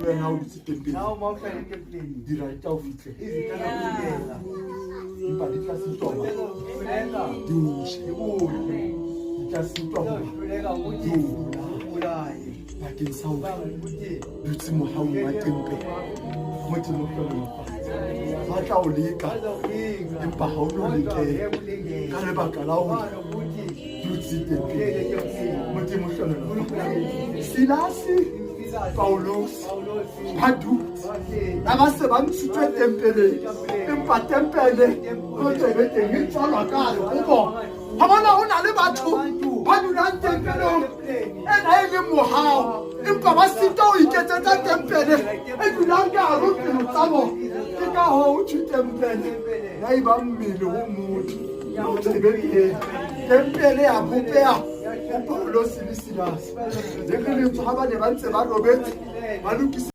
Wena o dutse tempeleng. Nawe uma uhlala etempeleni, Dira di tla o fitlhela. Izinto zakufikela. Empa di tla sitwa hoba Kufuneka di o je. ikudle. Di tla sitwa hoba Kufuneka ukuthi di o bolaye. ubulaye. Bakeng sa hore Banga ukuthi dutse mohaung wa tempele. Modimo hlohonolofatse. Ba tla o leka bazokulinga. empa ha o no Kodwa lekeha ngeke ulingeke. ka lebaka la hore Banga ukuthi dutse tempeleng. Modimo hlohonolofatse. Silase, Paulus ba dutse ba ba se ba ntshitswe tempeleng empa tempele o tsebe teng e tswalwa ka gare go bona ga bona go na le batho ba dulang tempelong ena e leng mogao empa ba sita go iketsetsa tempele e dulang ka gare pelo tsa bona ke ka goo thwe tempele ya e ba mmele go motho o tsebe teng tempele ya bopeya go Paulosi le Silase le re lentswe ga ba ne ba ntse ba robetse ba lokise.